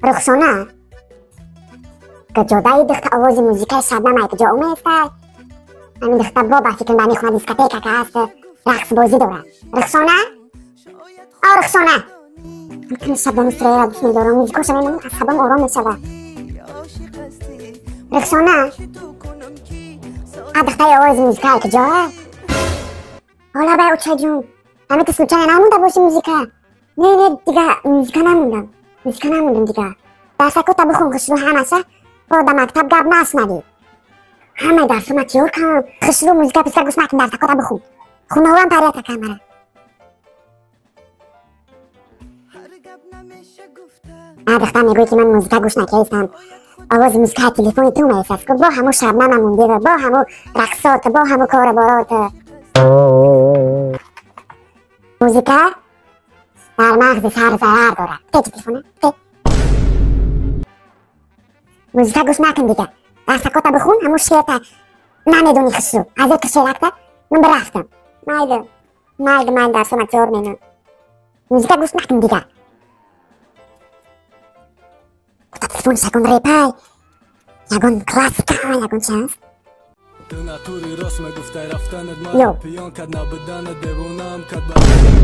Рухсона, ҷодаи духта овози музикаи Шабнам ки ҷо оместа, ҳамин духта бо ба фикр ба мехона, дискотека ка ҳаст, рақсбозӣ дорад. Рухсона, о Рухсона, ҳам Шабнами Сурайяро дӯст медорам, музикоша мемонам, асабам ором мешавад. Рухсона, а духтаи овози музикаи ки ҷоа? Ҳола бай, очаҷун, ҳами ки случайно намонда боши музика? Не, не, дига музика намондам, музика намондам дига. Дарсакота бихун хушрӯ ҳамаша, бо да мактаб гап нашнавӣ. Ҳамаи дарсома тиёр кун хушрӯ, музика писка гӯш накун, дарсакота бихун. Хунаҳоам парията камара. А духтар мегӯй, ки ман музика гӯш накардам. Овози музикаи телефони ту меҳисас ку, бо ҳамо Шабнама мондива, бо ҳамо рақсот, бо ҳамо кору борот. Музика дар мағзи сар зарар дорад. Те телефона, те. Музика гӯш накун дига. Дарсакота бихун, ҳамо шеърта намедонӣ хушрӯ. Аз ёд ки шеъракта, ман бирафтам. Майли, майли, ман дарсома тиёр менам. Музика гӯш накун дига. Телефонш ягон репай, ягон классика, ягон чи ҳаст? Ту натури рост мегуфтай, рафтанат Ё. маро пиён кард, набуданат девонаам кард.